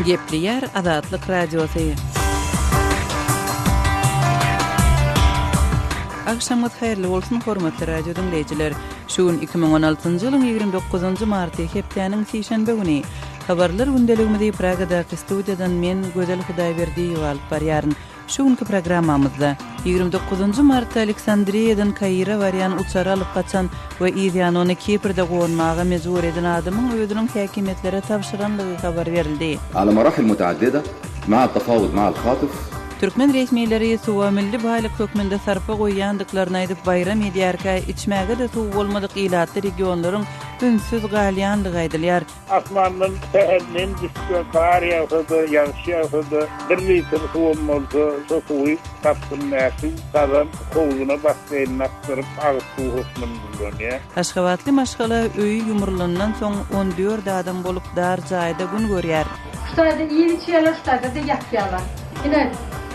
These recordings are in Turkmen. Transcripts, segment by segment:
Gepleýär Azatlyk Radiosy. Agşamyňyz haýyrly bolsun, hormatly radio diňleýjiler! Şu gün 2016-njy ýylyň 29-njy marty, hepdäniň sişenbe güni. Habarlar gündeligimizi Pragadaky studiýadan men, Gözel Hudaýberdiýewa alyp barýaryn. Şu günki programmamyzda, 29-njy martda Aleksandriýadan Kaire barýan uçary alyp gaçan we yzýany ony Kiprde gonmaga mejbur eden adamyň özüniň häkimiýetlere tabşyranlygy habar berildi. Ala marahil mutaaddida maa tafawud maa al-hatif. Türkmen resmileri suwa milli baýlyk hökmünde sarpa goýýandyklaryny aýdyp baýram edýärkä, içmäge-de suw bolmadyk ilatly regionlaryň ünsüz galýandygy aýdylýar. Asmandan sähel nem düşse, gar ýagsa-da, ýagyş ýagsa-da, bir litr suwam bolsa, şo suwy gapysyndaky gazan howzuna, basseýnine akdyryp, agyz suwy hökmünde ulanýar. Aşgabatly maşgala öýi ýumrulandan soň 14 adam bolup dar jaýda gün görýär. Şu taýda iýip-içýärler, şu taýda-da ýatýarlar. Ine,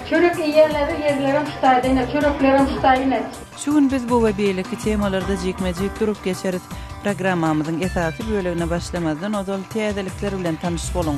çörek iýýärler, ýerlerem şu taýda, ine, çöreklerem şu taý, ine. Şu gün biz bu we beýleki temalarda jikme-jik durup geçeris. Programmamyzyň esasy bölegine başlamazdan ozal täzelikler bilen tanyş boluň.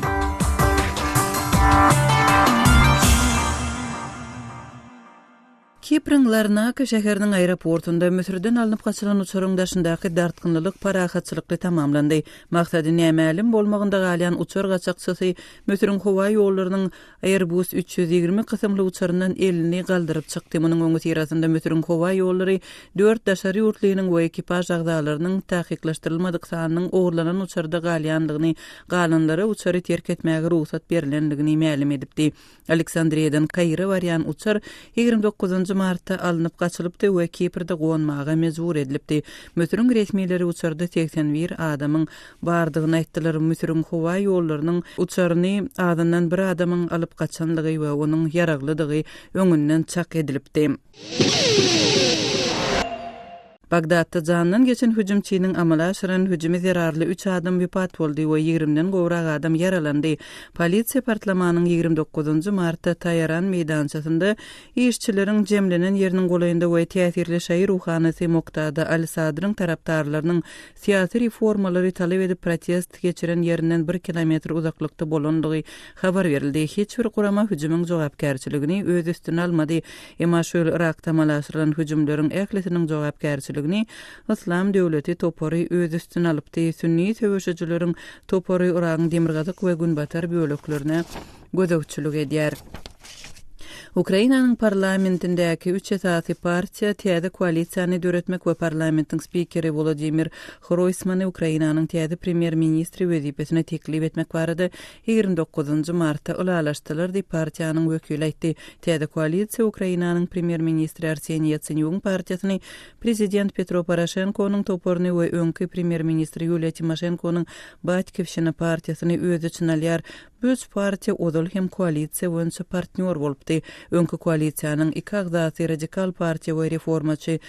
Kipriň Larnaka şäheriniň aeroportunda Müsürden alnyp gaçylan uçaryň daşyndaky dartgynlylyk parahatçylykly tamamlandy. Maksady nämälim bolmagynda galýan uçar gaçakçysy Müsüriň howa ýollarynyň Airbus 320 kysymly uçaryndan elini galdyryp çykdy. Munuň öňüsyrasynda Müsüriň howa ýollary dört daşary ýurtlynyň we ekipaž agzalarynyň takyklaşdyrylmadyk sanynyň ogurlanan uçarda galýandygyny, galanlara uçary terk etmäge rugsat berlendigini mälim edipdi. Aleksandriýadan Kaire barýan uçar 29 martda alnyp gaçylypdy we Kiprde gonmaga mejbur edilipdi. Müsüriň resmileri uçarda 81 adamyň bardygyny aýtdylar. Müsüriň howa ýollarynyň uçaryny azyndan bir adamyň alyp gaçanlygy we onuň ýaraglydygy öňünden çak edilipdi. Bagdatda janyndan geçen hüjümçiniň amala aşyran hüjümi zerarly üç adam wepat boldy we ýigrimden gowrak adam ýaralandy. Polisiýa partlamanyň 29 martda Taýaran meýdançasynda işçileriň jemlenen ýeriniň golaýynda we täsirli şaýy ruhanysy Moktada al-Sadryň tarapdarlarynyň syýasy reformalary talap edip protest geçiren ýerinden bir kilometr uzaklykda bolandygy habar berildi. Hiç bir gurama hüjümiň jogapkärçiligini öz üstüne almady. Emma şu ýyl Yrakda amala aşyrylan hüjümleriň ählisiniň jogapkärçiligini Yslam döwleti topary öz üstüne alypdy. Sünni söweşijileriň topary Yragyň demirgazyk we günbatar böleklerine gözegçilik edýär. Ukrainanyň parlamentindäki üç esasy partiýa täze koalisiýany döretmek we parlamentiň spikeri Wolodymyr Hroýsmany Ukrainanyň täze premýer-ministri wezipesine teklip etmek barada 29 martda ylalaşdylar diýip, partiýanyň wekili aýtdy. Täze koalisiýa Ukrainanyň premýer-ministri Arseniý Ýatsenýugyň partiýasyny, prezident Petro Poroşenkonyň toparyny we öňki premýer-ministr Ýuliýa Timoşenkonyň Batkiwşina partiýasyny öz içine alýar. Bu üç partiýa ozal hem koalisiýa boýunça partnýor bolupdy. Öňki koalisiýanyň iki agzasy Radikal partiýa we reformaçy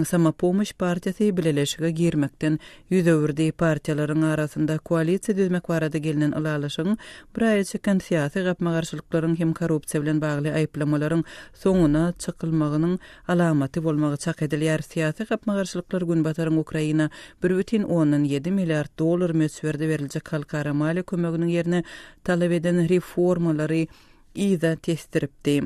Samopomoş partiýasy bileleşige girmekden ýüz öwürdi. Partiýalaryň arasynda koalisiýa düzmek barada gelnen ylalaşygyň bir aýa çeken syýasy gapma-garşylyklaryň hem korrupsiýa bilen bagly aýyplamalaryň soňuna çykylmagynyň alamaty bolmagy çak edilýär. Syýasy gapma-garşylyklar Günbataryň Ukraina 1,7 milliard dollar möçberde beriljek halkara maliýe kömeginiň ýerine talap eden reformalary yza tesdiripdi.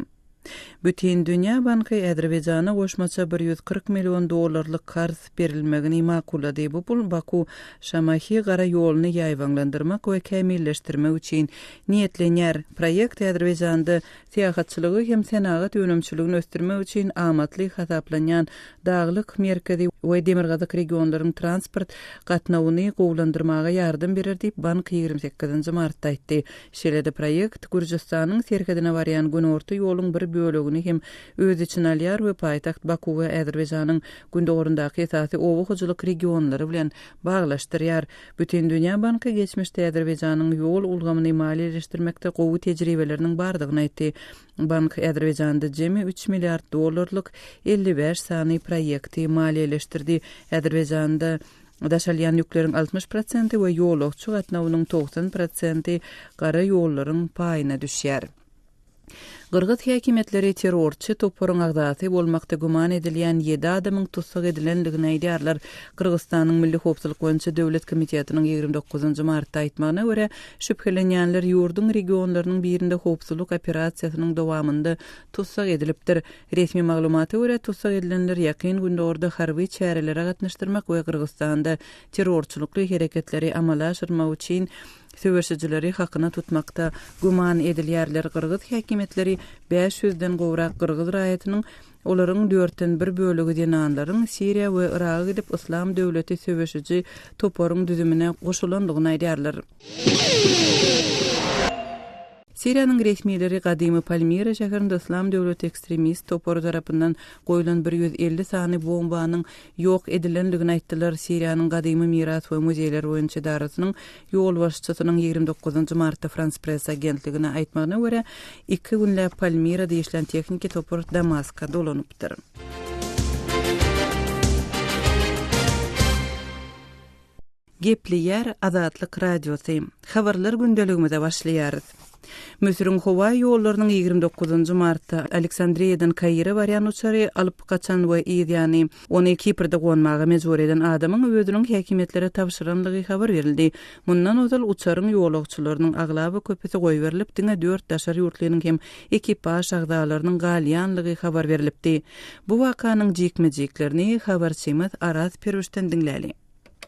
Bütindünýä banky Azerbaýjana goşmaça 140 million dollarlyk karz berilmegini makullady. Bu pul Baku, Şamahi gara ýoluny ýaýbaňlandyrmak we kämilleşdirmek üçin niýetlenýär. Proýekt Azerbaýjanda Syýahatçylygy hem senagat önümçiligini ösdürmek üçin amatly hasaplanýan daglyk merkezi we demirgazyk regionlaryň transport gatnawyny gowulandyrmaga ýardam berer diýip, bank 28 martda aýtdy. Şeýle-de proýekt Gürjüstanyň serhedine barýan günorta ýoluň bir bölegini hem öz içine alýar we paýtagt Bakuwy Azerbaýjanyň gündogaryndaky esasy oba hojalyk regionlary bilen baglaşdyrýar. Bütindünýä banky geçmişde Azerbaýjanyň ýol ulgamyny maliýeleşdirmekde gowy tejribeleriniň bardygyny aýtdy. Bank Azerbaýjanda jemi üç milliard dollarlyk 55 sany proýekti maliýeleşdirdi. Azerbaýjanda daşalýan ýükleriň 60 prosenti we ýolagçy gatnawynyň 90 prosenti gara ýollaryň paýyna düşýär. Gyrgyz häkimiýetleri terrorçy toparyň agzasy bolmakda güman edilýän ýedi adamyň tussag edilendigini aýdýarlar. Gyrgyzystanyň Milli howpsuzlyk boýunça döwlet komitetiniň 29 martda aýtmagyna görä, şübhelenýänler ýurduň regionlarynyň birinde howpsuzlyk operasiýasynyň dowamynda tussag edilipdir. Resmi maglumata görä, tussag edilenler Ýakyn Gündogarda harby çärelere gatnaşdyrmak we Gyrgyzystanda terrorçylykly hereketleri amala aşyrmak üçin Söweşijileri hakyna tutmakda güman edilýärler. Gyrgyz häkimiýetleri bäş ýüzden gowrak gyrgyz raýatynyň, olaryň dörtden bir bölegi zenanlaryň Siriýa we Yraga gidip Yslam döwleti söweşiji toparyň düzümine goşulandygyny aýdýarlar. Siriýanyň resmileri gadymy Palmira şäherinde Yslam döwleti ekstremist topary tarapyndan goýlan 150 sany bombanyň ýok edilendigini aýtdylar. Siriýanyň gadymy miras we muzeýler boýunça edarasynyň ýolbaşçysynyň 29 martda Frans Press agentligine aýtmagyna görä, iki günläp Palmirada işlän tehniki topar Damaska dolanypdyr. Gepleýär Azatlyk Radiosy. Habarlar gündeligimize başlaýarys. Müsüriň howa ýollarynyň 29 martda Aleksandriýadan Kaire barýan uçary alyp gaçan we yz ýany ony Kiprde gonmaga mejbur eden adamyň özüniň häkimiýetlere tabşyranlygy habar berildi. Mundan ozal uçaryň ýolagçylarynyň aglaba köpüsi goýberilip, diňe dört daşary ýurtlynyň hem ekipaž agzalarynyň galýanlygy habar berlipdi. Bu wakanyň jikme-jiklerini habarçymyz Araz Perwişden diňläli.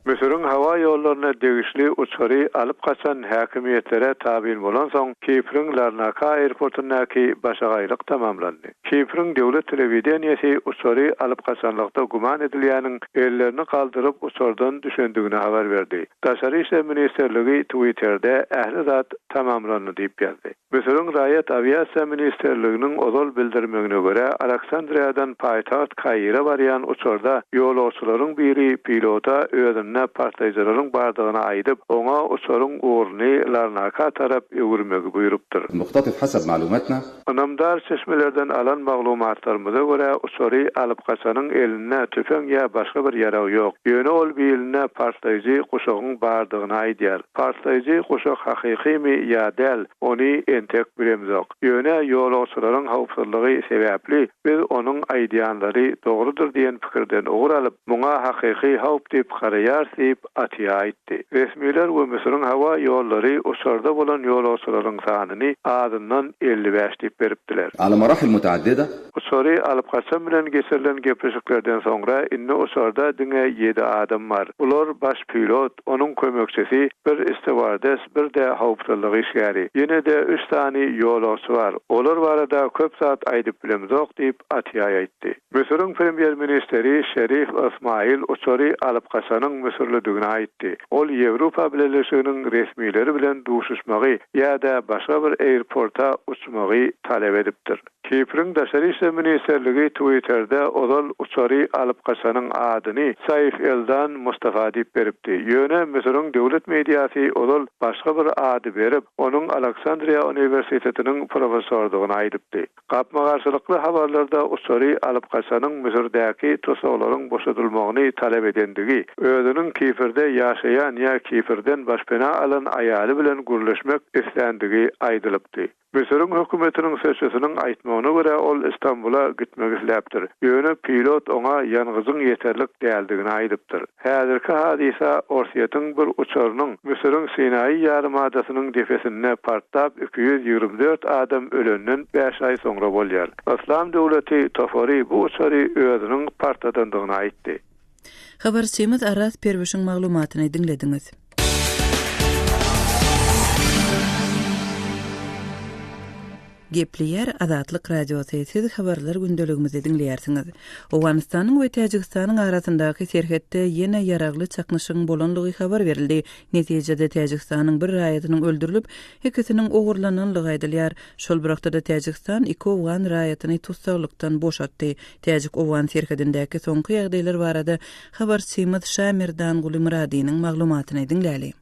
Müsüriň howa ýollaryna degişli uçary alyp gaçan häkimiýetlere tabyn bolansoň, Kipriň Larnaka aerportyndaky başagaýlyk tamamlandy. Kipriň döwlet telewideniýesi uçary alyp gaçanlykda güman edilýäniň ellerini galdyryp uçardan düşendigini habar berdi. Daşary işler ministrligi Twitterde ähli zat tamamlandy diýip ýazdy. Müsüriň Raýat awiasiýa ministrliginiň ozal bildirmegine görä, Aleksandriýadan paýtagt Kaire barýan uçarda ýolagçylaryň biri pilota özünde partlaýjylaryň bardygyny aýdyp, oňa uçaryň ugruny Larnaka tarap öwürmegi buýrupdyr. Muhtatif hasab malumatna. Ynamdar çeşmelerden alan maglumatlarymyza görä, uçary alyp gaçanyň elinde tüpeň ýa başga bir ýarag ýok. Ýöne ol bilinde partlaýjy guşagyň bardygyny aýdýar. Partlaýjy guşak hakykymy ýa däl, ony entek bilemzok. Ýöne ýolagçylaryň howpsuzlygy sebäpli biz onuň aýdýanlary dogrudyr diýen pikirden ugur alyp, muňa hakyky howp diýip garaýarys diýip, Atiýa aýtdy. Resmiler we Müsüriň howa ýollary uçarda bolan ýolagçylaryň sanyny azyndan 55 diýip beripdiler. Ala marahil mutaaddida. Uçary alyp gaçan bilen geçirilen gepleşiklerden soňra indi uçarda diňe ýedi adam bar. Bular baş pilot, onuň kömekçisi, bir stewardes, bir-de howpsuzlyk işgäri. Ýene-de üç sany ýolagçy bar. Olar barada köp zat aýdyp bilemzok diýip, Atiýaý aýtdy. Müsüriň premýer-ministri Şerif Ysmaýyl uçary alyp gaçanyň müsürlidigini aýtdy. Ol Ýewropa Bileleşiginiň resmileri bilen duşuşmagy ýa-da başga bir airporta uçmagy talap edipdir. Kipriň Daşary işler ministrligi Twitterde ozal uçary alyp gaçanyň adyny Saif Eldan Mustafa diýip beripdi. Ýöne Müsüriň döwlet mediasy ozal başga bir ady berip, onuň Aleksandriýa uniwersitetiniň professorydygyny aýdypdy. Gapma-garşylykly habarlarda uçary alyp gaçanyň Müsürdäki tussaglaryň boşadylmagyny talap edendigi, özüniň Kiprde ýaşaýan ýa Kiprden başpena alan aýaly bilen gürleşmek isländigi aýdylypdy. Müsüriň hökümetiniň sözçüsiniň aýtmagyna görä, ol Stambula gitmek isläpdir. Ýöne pilot oňa ýangyjyň ýeterlik däldigini aýdypdyr. Häzirki hadysa Orsýetiň bir uçarynyň Müsüriň Sinaý ýarymadasynyň depesinde partlap 224 adam ölenden bäş aý soňra bolýar. Yslam döwleti topary bu uçary özüniň partladandygyny aýtdy. Habarçymyz Araz Perwişiň maglumatyny diňlediňiz. Gepleýär Azatlyk Radiosy, siz habarlar gündeligimizi diňleýärsiňiz. Owganystanyň we Täjigistanyň arasyndaky serhetde ýene ýaragly çaknyşygyň bolanlygy habar berildi. Netijede Täjigistanyň bir raýatynyň öldürilip, ikisiniň ogurlananlygy aýdylýar. Şol bir wagtda-da Täjigistan iki owgan raýatyny tussaglykdan boşatdy. Täjik-owgan serhedindäki soňky ýagdaýlar barada habarçymyz Şamerdanguly Myradynyň maglumatyny diňläli.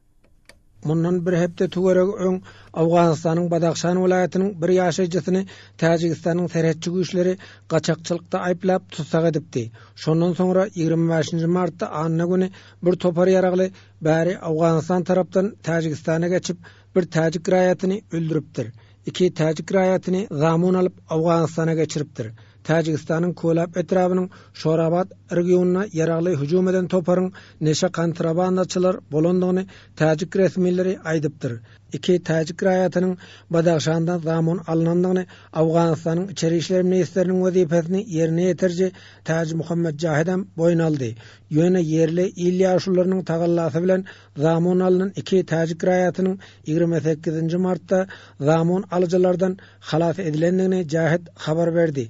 Mundan bir hepde töweregi öň Owganystanyň Badahşan welaýatynyň bir ýaşaýjysyny Täjigistanyň serhetçi güýçleri gaçakçylykda aýyplap tussag edipdi. Şondan soňra 25-nji martda anna güni bir topar ýaragly bäri Owganystan tarapdan Täjigistana geçip, bir täjik raýatyny öldüripdir. iki täjik raýatyny zamun alyp Owganystana geçiripdir. Täjigistanyň Kölab etrabynyň Şorabat regionyna ýaragly hüjüm eden toparyň neşe kontrabandaçylar bolandygyny täjik resmileri aýdypdyr. Iki täjik raýatynyň Badahşanda zamun alnandygyny Owganystanyň içeri işler ministriniň wezipesini ýerine ýetiriji Täj Muhammet Jahidem boýun aldy. Ýöne ýerli il ýaşulularynyň tagallasy bilen zamun alnan iki täjik raýatynyň 28 nji martda zamun alyjylardan halas edilendigini Jahid habar berdi.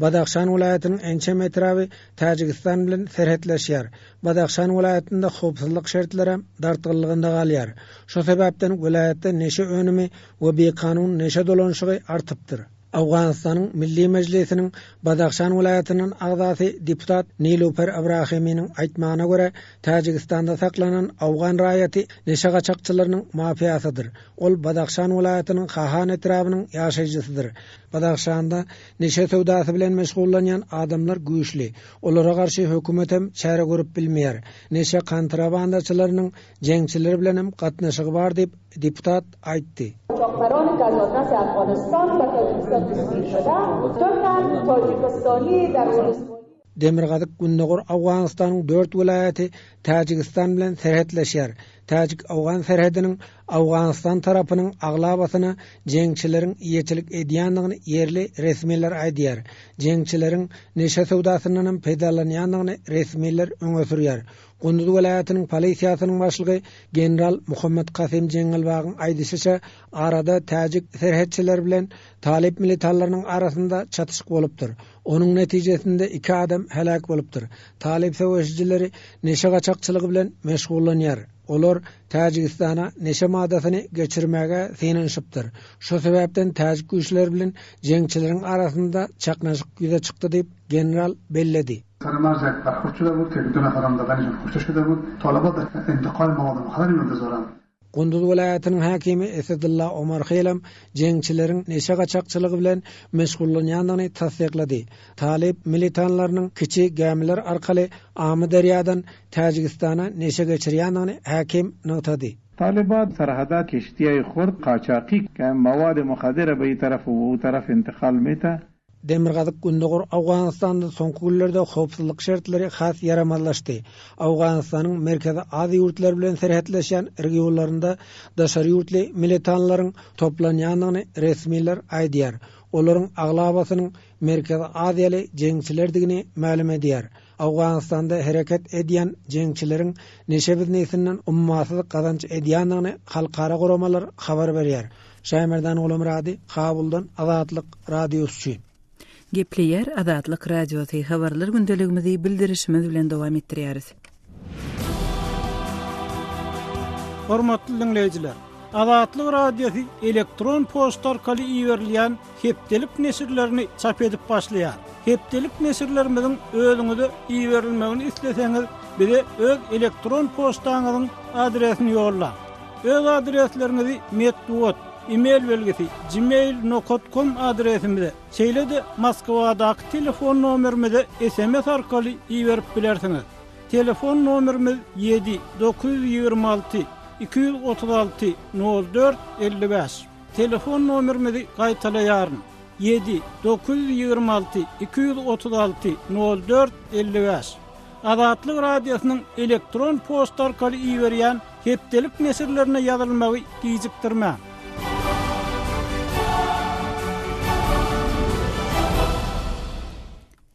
Badahşan welaýatynyň ençeme etraby Täjigistan bilen serhetleşýär. Badahşan welaýatynda howpsuzlyk şertlerem dartgynlygynda galýar. Şu sebäpden welaýatda neşe önümi we bikanun neşe dolanyşygy artypdyr. Owganystanyň Milli Mejlisiniň Badahşan welaýatyndan agzasy deputat Niluper Ibrahiminiň aýtmagyna görä, Täjigistanda saklanan owgan raýaty neşe gaçakçylarynyň mafiýasydyr. Ol Badahşan welaýatynyň Kahan etrabynyň ýaşaýjysydyr. Badahşanda neşe söwdasy bilen meşgullanýan adamlar güýçli. Olara garşy hökümetem çäre görüp bilmeýär. Neşe kontrabandaçylarynyň jeňçiler bilenem gatnaşygy bar diýip, deputat aýtdy. Demirgazyk-gündogar Owganystanyň dört welaýaty Täjigistan bilen serhetleşýär. Täjik-owgan serhediniň Owganystan tarapynyň aglabasyna jeňçileriň eýeçilik edýändigini ýerli resmiler aýdýar. Jeňçileriň neşe söwdasyndanam peýdalanýandygyny resmiler öňe sürýär. Gunduz welaýatynyň polisiýasynyň başlygy general Muhammet Kasym Jeňňelbagyň aýdyşyça, arada täjik serhetçileri bilen talyp militanlarynyň arasynda çatyşyk bolupdyr. Onuň netijesinde iki adam heläk bolupdyr. Talyp söweşijileri neşe gaçakçylygy bilen meşgullanýar. Olar Täjigistana neşe maddasyny geçirmäge synanyşypdyr. Şu sebäpden täjik güýçleri bilen jeňçileriň arasynda çaknyşyk ýüze çykdy diýip, general belledi. Gunduz welaýatynyň häkimi Esedulla Omarheýlem jeňçileriň neşe gaçakçylygy bilen meşgullanýandygyny tassyklady. Talyp militanlarynyň kiçi gämiler arkaly Amyderýadan Täjigistana neşe geçirýändigini häkim nygtady. Demirgazyk-gündogar Owganystanda soňky günlerde howpsuzlyk şertleri has ýaramazlaşdy. Owganystanyň Merkezi Aziýa ýurtlary bilen serhetleşýän regionlarynda daşary ýurtly militanlaryň toplanýandygyny resmiler aýdýar. Olaryň aglabasynyň Merkezi Aziýaly jeňçilerdigini mälim edýär. Owganystanda hereket edýän jeňçileriň neşe biznesinden ummasyz gazanç edýändigini halkara guramalar habar berýär. Şaýmerdan Gulamyrady, Kabuldan Azatlyk Radiosy üçin. Gepleýär Azatlyk Radiosy, Habarlar gündeligimizi bildirişimiz bilen dowam etdirýäris. Hormatly diňleýjiler! Azatlyk Radiosy elektron poçta arkaly iberilýän hepdelik neşirlerini çap edip başlaýar. Hepdelik neşirlerimiziň özüňize iberilmegini isleseňiz, bize öz elektron poçtaňyzyň adresini ýollaň. Öz adresleriňizi metbugat, e-mail belgisi, gmail nokat kom adresimize, şeýle-de Moskwadaky telefon nomerimize sms arkaly iberip bilersiňiz. Telefon nomerimiz ýedi, 926, 236, 04, 55. Telefon nomerimizi gaýtalaýaryn, ýedi, 926, 236, 04, 55. Azatlyk Radiosynyň elektron poçta arkaly iberýän hepdelik neşirlerine ýazylmagy gijikdirmäň.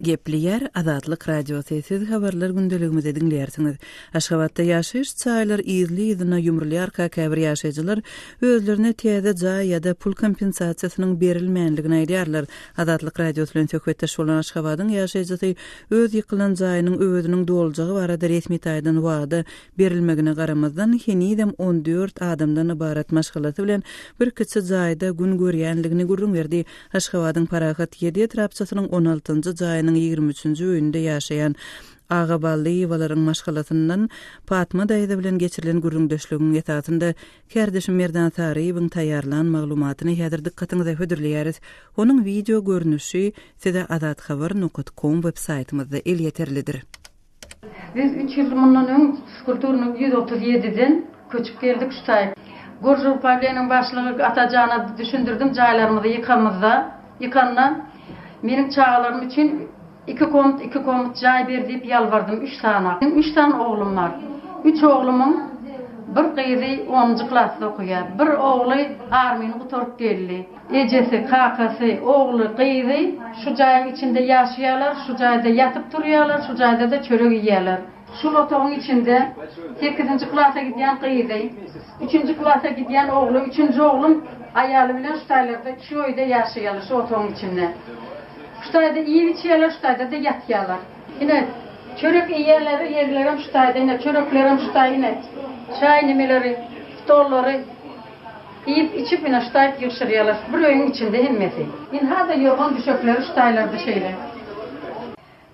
Gepleýär Azatlyk Radiosy, siz habarlar gündeligimizi diňleýärsiňiz. Aşgabatda ýaşaýyş jaýlar yzly-yzyna ýumrulýarka käbir ýaşaýjylar özlerine täze jaý ýa-da pul kompensasiýasynyň berilmänligini aýdýarlar. Azatlyk Radiosy bilen söhbetdeş bolan Aşgabadyň ýaşaýjysy öz ýykylan jaýynyň öweziniň doljagy barada resmi taýdan wada berilmegine garamazdan, henizem on dört adamdan ybarat maşgalasy bilen bir kiçi jaýda gün görýänligini gürrüň berdi. Aşgabadyň Parahat ýedi etrapçasynyň on altynjy jaýynyň ýigrimi üçünji öýünde ýaşaýan Aga Ballyýewalaryň maşgalasyndan Patma daýza bilen geçirilen gürrüňdeşligiň esasynda kärdeşim Merdan Saryýewiň taýýarlan maglumatyny häzir dykgatyňyza hödürleýäris. Onuň wideo görnüşi size azathabar nokat kom web saýtymyzda elýeterlidir. Biz üç ýyl mundan öň Fizkulturnyň 137-den köçüp geldik şu taýy. Goržuprawleniýanyň başlygy Atajana düşündirdim jaýlarymyzy ýykamyzda, ýykanda meniň çagalarym üçin iki komnat, iki komnat jaý ber diýip ýalbardym üç sany. Meniň üç sany oglum bar. Üç oglumyň bir gyzy onunjy klasda okaýar. Bir ogly armyny gutaryp geldi. Ejesi, kakasy, ogly, gyzy şu jaýyň içinde ýaşaýarlar, şu jaýda ýatyp turýarlar, şu jaýda-da çörek iýýärler. Şul otagyň içinde sekizinji klasa gidýän gyzy, üçünji klasa gidýän ogly, üçünji oglum aýaly bilen şu taýlarda, şu öýde ýaşaýarlar, şu otagyň içinde. Şu taýda iýip-içýärler, şu taýda-da ýatýarlar. Ine, çörek iýýärler, ýerlerem şu taýda, ine, çöreklerem şu taý, ine, çaý nemeleri, stollary iýip-içip, ine, şu taýyp ýygşyrýarlar. Bir öýüň içinde hemmesi. Ynha-da ýorgan-düşekleri şu taýlarda şeýle.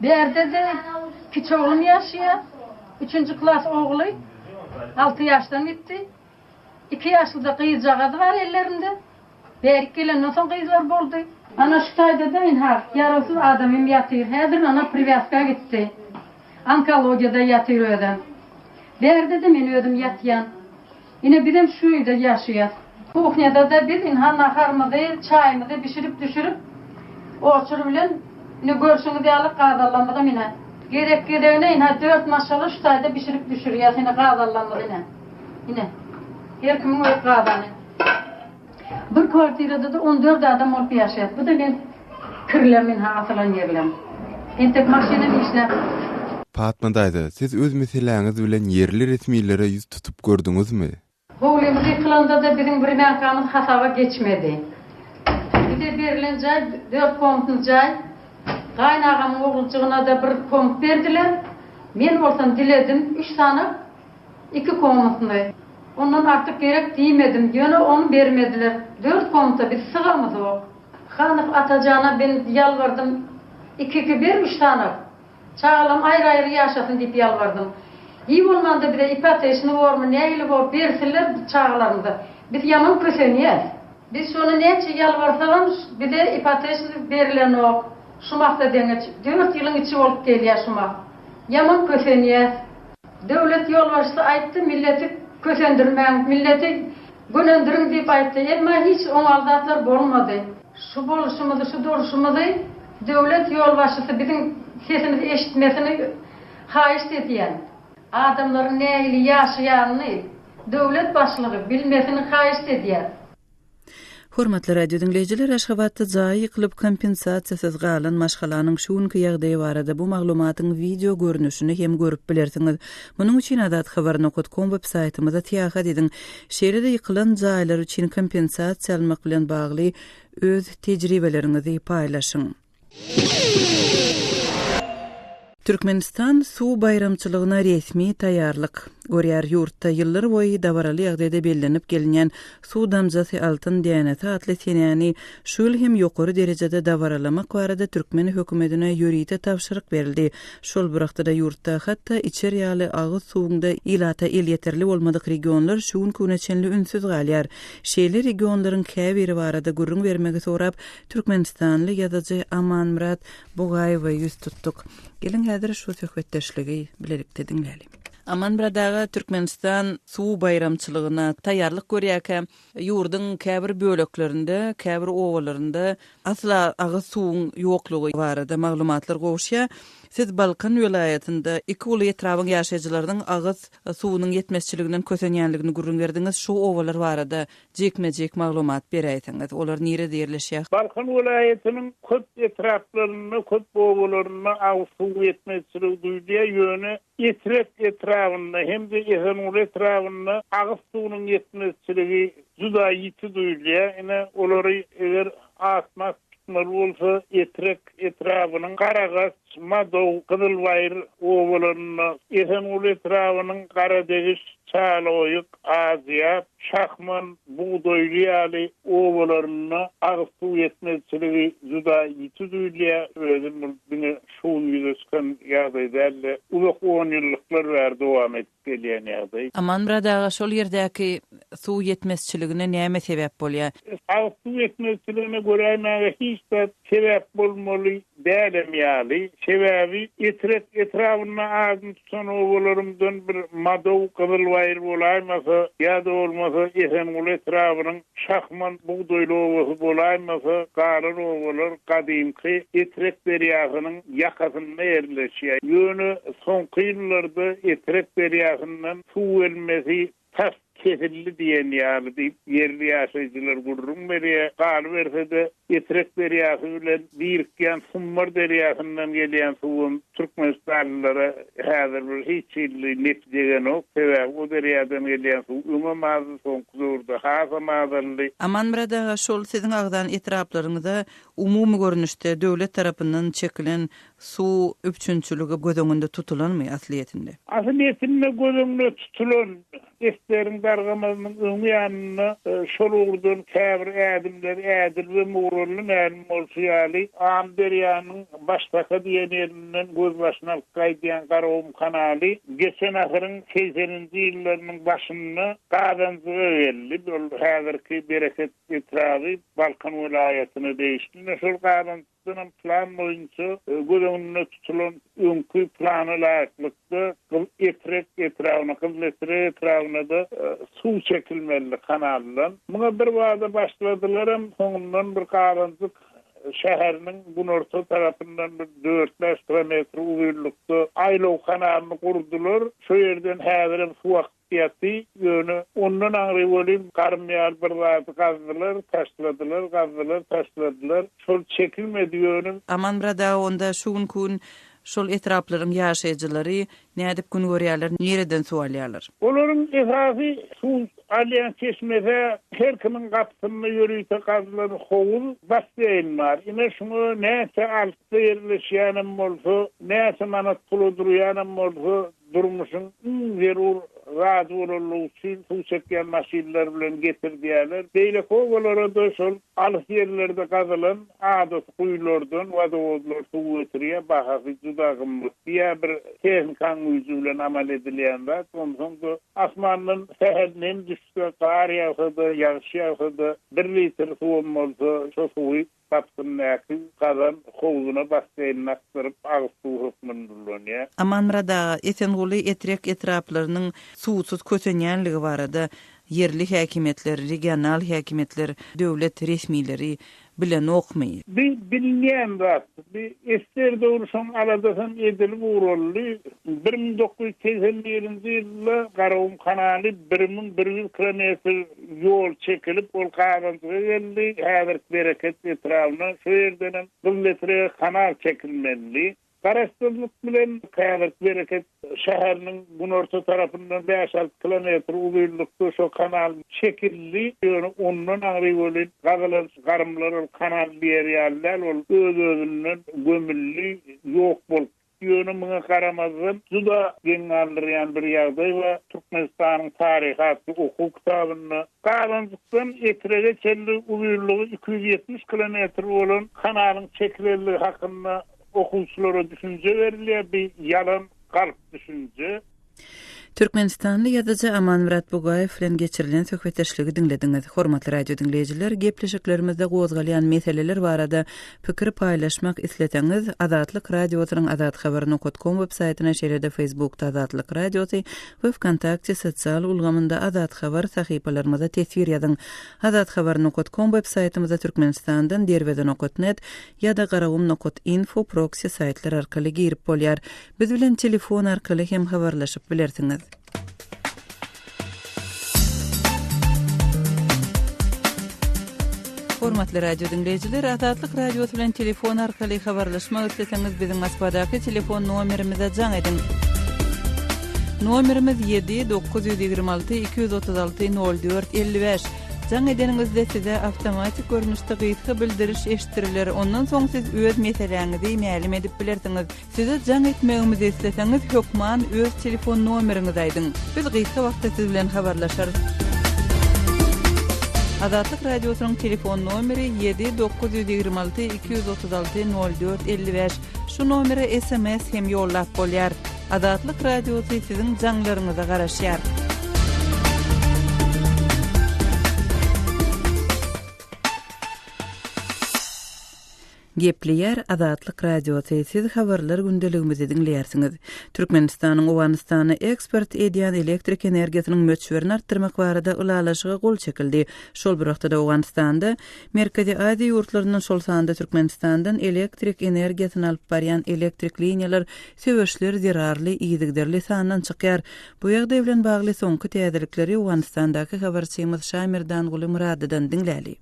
Bärde-de kiçi oglum ýaşaýar. Üçünji klas ogly alty ýaşdan gitdi. Iki ýaşlyja gyzjagazy bar ellerinde. Bärik gelenden soň gyzlar boldy. Ana şu taýda-da ynha ýarawsyz adamym ýatyr. Häzir ana priwýazka gitdi. Onkologiýada ýatyr özem. Bärde-de men özüm ýatýan. Ine bizem şu öýde ýaşaýas. Kuhnýada-da biz ynha naharymyzy, çaýymyzy bişirip-düşürip, oçur bilen ine görşüňiz ýaly gazallamyzam ine. Gezek-gezegine ynha dört maşgala şu taýda bişirip-düşürýäs ine gazallamyzy ine. Ine. Her kimiň öz gazany. Bir kwartirada-da on dört adam bolup ýaşaýas. Bu-da meň kirlem ynha asylan ýerlem. Entek maşynam işläp. Patma daýza, siz öz meseläňiz bilen ýerli resmilere ýüz tutup gördüňizmi? Howlymyz ýykylanda-da biziň wremýankamyz hasaba geçmedi. Bize berlen jaý dört komnatly jaý. Gaýynagamyň oguljygyna-da bir komnat berdiler. Men bolsam diledim, üç sany iki komnatly. Ondan artyk gerek diýmedim, ýöne ony bermediler. Dört komnata biz sygamyzok. Hanow Atajana men ýalbardym, iki-iki ber üç sany. Çagalarym aýry-aýry ýaşasyn diýip ýalbardym. Iý bolmanda bize ipoteçny bormy, nähili bor, bersinler çagalarymyza. Biz ýaman kösenýäs. Biz şony näçe ýalbarsagam bize ipoteçny berilenok. Şu mahda deňeç dört ýylyň içi bolup gelýär şu mah. Ýaman kösenýäs. Döwlet ýolbaşçysy aýtdy milleti kösendirmäň, milleti gönendirin diýip aýtdy. Emma hiç oňaly zatlar bolmady. Şu boluşymyzy, şu durşumyzy döwlet ýolbaşçysy biziň sesimizi eşitmesini haýyşt edýän. Adamlaryň nähili ýaşaýanyny döwlet başlygy bilmesini haýyşt edýän. Hormatly radio diňleýjiler, Aşgabatda jaýy ýykylyp kompensasiýasyz galan maşgalanyň şu günki ýagdaýy barada bu maglumatyň wideo görnüşini hem görüp bilersiňiz. Munuň üçin azathabar nokat kom web saýtymyza syýahat ediň. Şeýle-de ýykylan jaýlar üçin kompensasiýa almak bilen bagly öz tejribeleriňizi paýlaşyň. Türkmenistan suw baýramçylygyna resmi taýýarlyk görýär. Ýurtda ýyllar boýy dabaraly ýagdaýda bellenip gelinýän Suw damjasy altyn dänesi atly senäni şu ýyl hem ýokary derejede dabaralamak barada türkmen hökümetine ýörite tabşyryk berildi. Şol bir wagtda-da ýurtda hatda içer ýaly agyz suwuň-da ilata elýeterli bolmadyk regionlar şu günki güne çenli ünsüz galýar. Şeýle regionlaryň käbiri barada gürrüň bermegi sorap, Türkmenistanly ýazyjy Amanmyrat Bugaýewe ýüz tutduk. Geliň häzir şu söhbetdeşligi bilelikde diňläliň. Amanmyrat aga, Türkmenistan suw baýramçylygyna taýýarlyk görýärkä, ýurduň käbir böleklerinde, käbir obalarynda asla agyz suwuň ýoklugy barada maglumatlar gowuşýar. Siz Balkan welaýatynda iki uly etrabyň ýaşaýjylarynyň agyz suwunyň ýetmezçiliginden kösenýänligini gürrüň berdiňiz. Şu obalar barada Jikme-jik maglumat beräýseňiz, olar nirede ýerleşýär? Balkan welaýatynyň köp etraplarynda, köp obalarynda agyz suw ýetmezçiligi duýulýar, ýöne Etrek etrabynda hem-de Esenguly etrabynda agyz suwunyň ýetmezçiligi juda ýiti duýulýar. Ine, olary eger atma-at tutmaly bolsa, Etrek etrabynyň Garagaç, Madow, Gyzylbaýyr obalarynda, Esenguly etrabynyň Garadegiş, Çaloýuk, Azyýap, Şahman, Bugdaýly ýaly obalarynda agyz suw ýetmezçiligi juda ýiti duýulýar. Özem bul diňe şu gün ýüze çykan ýagdaý däl-de, uzak onýyllyklar bäri dowam edip gelýän ýagdaý. Amanmyrat aga şol ýerdäki. suw ýetmezçiligine näme sebäp bolýar? Agyz suw ýetmezçiligine göräýmäge hiç zat sebäp bolmaly dälem ýaly. Sebäbi Etrek etrabynda adyny tutan obalarymdan bir Madow, Gyzylbaýyr bolaýmasa, ýa-da bolmasa Esenguly etrabynyň Şahman bugdaýly obasy bolaýmasa, galan obalar gadymky Etrek derýasynyň ýakasynda ýerleşýär. Ýöne soňky ýyllarda Etrek derýasyndan suw gelmesi tas kesildi diýen ýaly diýip, ýerli ýaşaýjylar gürrüň berýär. Galyberse-de, Etrek derýasy bilen birikýän Sumbar derýasyndan gelýän suwam türkmenistanlylara häzir bir hiç hili nepi degenok. Sebäbi o derýadan gelýän suw öňem azdy, soňky döwürde hasam azaldy. Amanmyrat aga, şol siziň agzan etraplaryňyza umumy görnüşde döwlet tarapyndan çekilen suw üpjünçiligi göz öňünde tutulanmy aslyýetinde? Aslyýetinde göz öňünde tutulan. Eseriň dargamazynyň öň ýanynda şol ugurdan käbir ädimler ädilibem ugraldy. Mälim bolşy ýaly, Amyderýanyň Başsaka diýen ýerinden gözbaşyny alyp gaýdýan Garagum kanaly geçen asyryň segseninji ýyllarynyň başynda Gazanjyga geldi. Ol häzirki Bereket etraby Balkan welaýatyna degişli. Ine, şol Gazanjyk Munam plan boýunça göz öňünde tutulan öňki plana laýyklykda Etrek etrabyna, Gyzyletrek etrabyna-da suw çekilmelidi kanaldan. Muňa birbada başladylaram, soňundan bir galanjyk şäheriniň günorta tarapyndan bir dört-bäş kilometr uzynlykda aýlaw kanalyny gurdular. Şo ýerden häzirem suw akyp Ýatdy, ýöne ondan aňry welin garym ýaly bir zady gazdylar, taşladylar, gazdylar, taşladylar. Şol çekilmedi ýöne. Amanmyrat aga onda şu günki gün şol etraplaryň ýaşaýjylary nädip gün görýärler, nireden suw alýarlar? Olaryň esasy suw alýan çeşmesi her kimiň gapysynda ýörite gazylan howuz, basseýn bar. Ine şuňa näçe alysda ýerleşýänem bolsa, näçe manat pula durýanam bolsa, Durmuşyň iň zerur zady bolanlygy üçin suw çekýän maşynlar bilen getirdýärler. Beýleki obalara-da şol alys ýerlerde gazylan adaty guýulardan wodowodlar suw getirýär. Bahasy juda gymmat. Diýä bir tehnikaň güýji bilen amal edilýän zat. Onsoň-da asmandan sähel nem düşse, gar ýagsa-da, ýagyş ýagsa-da bir litr suwam bolsa şo suwy Gapysyndaky gazan howzuna basseýnini akdyryp, agyz suwy hökmünde ulanýar. Amanmyrat aga, Esenguly, Etrek etraplarynyň suwsuz kösenýänligi barada ýerli häkimiýetler, regional häkimiýetler, döwlet resmileri bilenokmy? Bi bilinýän zat. Bi esger döwri şoň aladasam edilip ugraldy. 1981-nji ýylda Garagum kanaly 1100 kilometr ýol çekilip, ol Gazanjyga geldi, häzirki Bereket etrabyna, şo ýerdenem Gyzyletrege kanal çekilmelidi. Garaşsyzlyk bilen häzirki Bereket şäheriniň günorta tarapyndan bäş-alty kilometr uzynlykda şo kanal çekildi, ýöne ondan aňry welin gazylan garymlar ol kanal diýer ýaly däl, ol öz-özünden gömüldi, ýok bolup Ýöne muňa garamazdan, juda geň galdyrýan bir ýagdaý bar, Türkmenistanyň taryhy atly okuw kitabynda Gazanjykdan Etrege çenli uzynlygy 270 kilometr bolan kanalyň çekilenligi hakynda okuwçylara düşünje berilýär, bu ýalan, galp düşünje. Türkmenistanly ýazyjy Amanmyrat Bugaýew bilen geçirilen söhbetdeşligi diňlediňiz. Hormatly radio diňleýjiler, gepleşiklerimizde gozgalýan meseleler barada pikir paýlaşmak isleseňiz, Azatlyk Radiosynyň azathabar nokat kom web saýtyna, şeýle-de Facebookda Azatlyk Radiosy we Wkontakte sosial ulgamynda Azathabar sahypalarymyza teswir ýazyň. Azathabar nokat kom web saýtymyza Türkmenistandan derweze nokat net ýa-da garagum nokat info proksi saýtlar arkaly girip bolýar. Biz bilen telefon arkaly hem habarlaşyp bilersiňiz. Hormatly radio diňleýjiler, Azatlyk Radiosy bilen telefon arkaly habarlaşmak isleseňiz, biziň Moskwadaky telefon nomerimize jaň ediň. Nomerimiz 7 926 236 04 55. Jaň edeniňizde size awtomatik görnüşde gysga bildiriş eşitdiriler. Ondan soň siz öz meseläňizi mälim edip bilersiňiz. Size jaň etmegimizi isleseňiz hökman öz telefon nomeriňizi aýdyň. Biz gysga wagtda siz bilen habarlaşarys. Azatlyk Radiosynyň telefon nomeri 7 926 236 04 55. Şu nomere sms hem ýollap bolýar. Azatlyk Radiosy siziň jaňlaryňyza garaşýar. Gepleýär Azatlyk Radiosy, siz habarlar gündeligimizi diňleýärsiňiz. Türkmenistanyň Owganystana eksport edýän elektrik energiýasynyň möçberini artdyrmak barada ylalaşyga gol çekildi. Şol bir wagtda-da Owganystanda Merkezi Aziýa ýurtlaryndan, şol sanda Türkmenistandan elektrik energiýasyny alyp barýan elektrik liniýalar söweşler zerarly yzygiderli sandan çykýar. Bu ýagdaý bilen bagly soňky täzelikleri Owganystandaky habarçymyz Şamerdanguly Myradydan diňläli.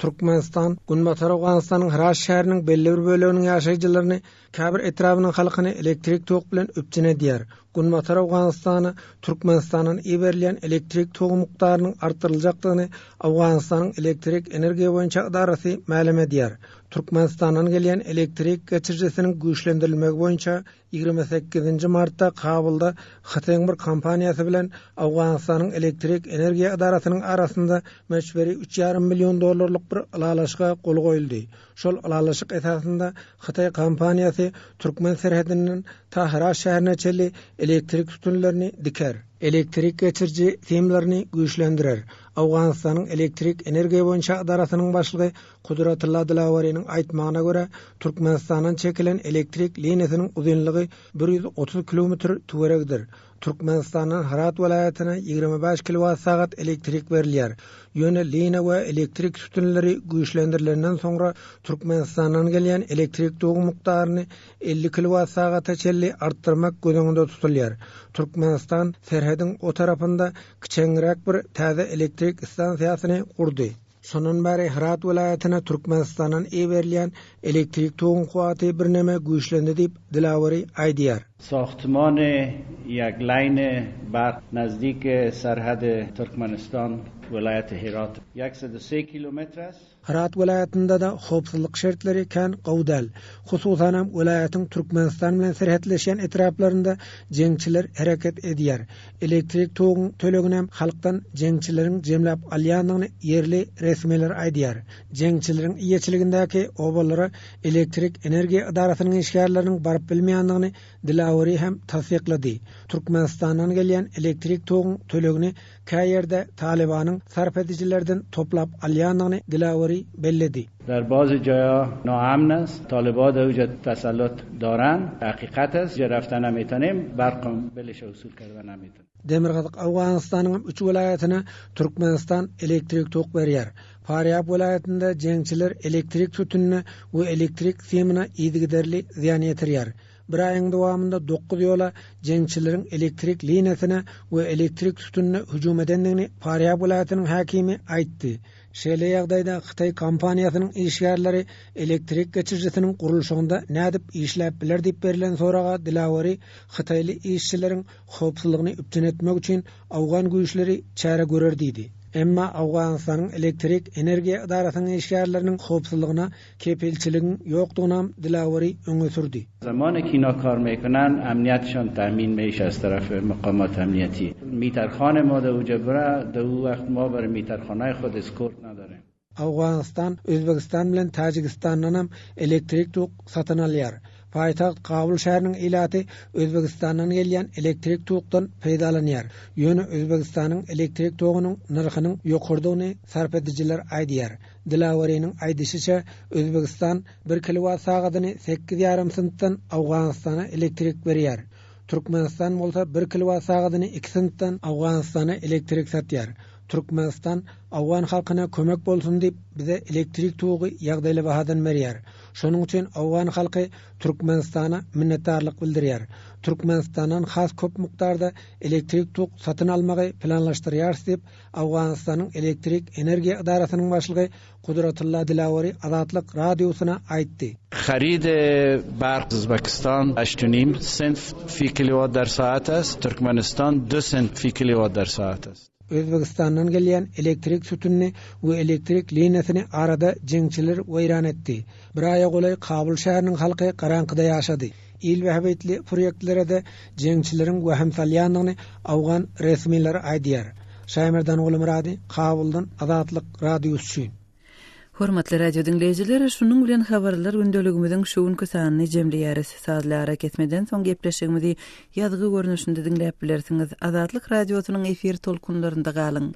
Türkmenistan Günbatar Owganystanyň Hyrat şäheriniň belli bir böleginiň ýaşaýjylaryny, käbir etrabynyň halkyny elektrik tok bilen üpjün edýär. Günbatar Owganystana Türkmenistandan iberilýän elektrik togy mukdarynyň artdyryljakdygyny Owganystanyň elektrik energiýa boýunça ydarasy mälim edýär. Türkmenistandan gelýän elektrik geçirijisiniň güýçlendirilmegi boýunça 28-nji martda Kabulda Hytaýyň bir kompaniýasy bilen Owganystanyň elektrik energiýa edarasynyň arasynda möçberi üç ýarym million dollarlyk bir ylalaşyga gol goýuldy. Şol ylalaşyk esasynda hytaý kompaniýasy türkmen serhedinden ta Hyrat şäherine çenli elektrik sütünlerini diker. Elektrik geçiriji simlerini güýçlendirer. Owganystanyň elektrik energiýa boýunça edarasynyň başlygy Kudratylla Dilaweriniň aýtmagyna görä, Türkmenistandan çekilen elektrik liniýasynyň uzynlygy 130 kilometr töweregidir. Türkmenistandan Hyrat welaýatyna 25 kilowat-sagat elektrik berilýär. Ýöne liniýa we elektrik sütünleri güýçlendirilenden soňra Türkmenistandan gelýän elektrik toguň mukdaryny 50 kilowat-sagata çenli artdyrmak göz öňünde tutulýar. Türkmenistan serhediň o tarapynda kiçeňräk bir täze elektrik stansiýasyny gurdy. Şondan bäri Hyrat welaýatyna Türkmenistandan iberilýän elektrik toguň kuwwaty birneme güýçlendi diýip, Dilaweri aýdýar. ساختمان یک لین برق نزدیک سرحد ترکمنستان ولایت هرات 103 کیلومتر است. Hyrat welaýatynda-da howpsuzlyk şertleri kän gowy däl. Hususanam welaýatyň Türkmenistan bilen serhetleşýän etraplarynda jeňçiler hereket edýär. Elektrik toguň töleginem halkdan jeňçileriň jemläp alýandygyny ýerli resmiler aýdýar. Jeňçileriň eýeçiligindäki obalara elektrik energiýa edarasynyň işgärleriniň baryp bilmeýändigini Dilaweri hem tassyklady. Türkmenistandan gelýän elektrik toguň tölegini kä ýerde Talybanyň sarp edijilerden toplap alýandygyny Dilaweri belledi. در بعضی جایا ناامن است طالبا در اوجا تسلط دارند حقیقت است جا رفته نمیتونیم برق بلش وصول کرده نمیتونیم. Demirgazyk Owganystanyň üç welaýatyna Türkmenistan elektrik tok berýär. Farýab welaýatynda jeňçiler elektrik sütünine we elektrik simine yzygiderli zyýan ýetirýär. Bir aýyň dowamynda dokuz ýola jeňçileriň elektrik liniýasyna we elektrik sütünine hüjüm edendigini Farýab welaýatynyň häkimi aýtdy. Şeýle ýagdaýda hytaý kompaniýasynyň işgärleri elektrik geçirijisiniň gurluşygynda nädip işläp biler diýip berlen soraga Dilaweri hytaýly işçileriň howpsuzlygyny üpjün etmek üçin owgan güýçleri çäre görer diýdi. Emma Owganystanyň elektrik energiýa edarasynyň işgärleriniň howpsuzlygyna kepilçiligiň ýokdugynam Dilaweri öňe sürdi. زمانی که اینا کار میکنن امنیتشان تامین میشه از طرف مقامات امنیتی میترخان ما در اوجا بره در او وقت ما برای میترخانه خود اسکورت نداریم. Owganystan Özbegistan bilen Täjigistandanam elektrik tok satyn alýar. Paýtagt Kabul şäheriniň ilaty Özbegistandan gelýän elektrik tokdan peýdalanýar. Ýöne Özbegistanyň elektrik togunyň nyrhynyň ýokarydygyny sarp edijiler aýdýar. Dilaweriniň aýdyşyça, Özbegistan bir kilowat sagadyny sekiz ýarym sentden Owganystana elektrik berýär. Türkmenistan bolsa bir kilowat sagadyny iki sentden Owganystana elektrik satýar. Türkmenistan owgan halkyna kömek bolsun diýip, bize elektrik togy ýagdaýly bahadan berýär. Şonuň üçin owgan halky Türkmenistana minnetdarlyk bildirýär. Türkmenistandan has köp mukdarda elektrik tok satyn almagy planlaşdyrýarys diýip, Owganystanyň elektrik energiýa edarasynyň başlygy Kudratylla Dilaweri Azatlyk Radiosyna aýtdy. خرید برق Uzbekistan هشت و نیم سنت فی کیلووات در ساعت است Türkmenistan دو سنت فی کیلووات در ساعت است. Özbegistandan gelýän elektrik sütünini we elektrik liniýasyny arada jeňçiler weýran etdi. Bir aýa golaý Kabul şäheriniň halky garaňkyda ýaşady. Il bähbitli proýektlere-de jeňçileriň wehim salýandygyny owgan resmileri aýdýar. Şaýmerdan Gulmyrady, Kabuldan Azatlyk Radiosy üçin. Hormatly radio diňleýjiler, şunuň bilen habarlar gündeligimiziň şu günki sanyny jemleýäris. Sazly arakesmeden soň gepleşigimizi ýazgy görnüşinde diňläp bilersiňiz. Azatlyk Radiosynyň efir tolkunlarynda galyň!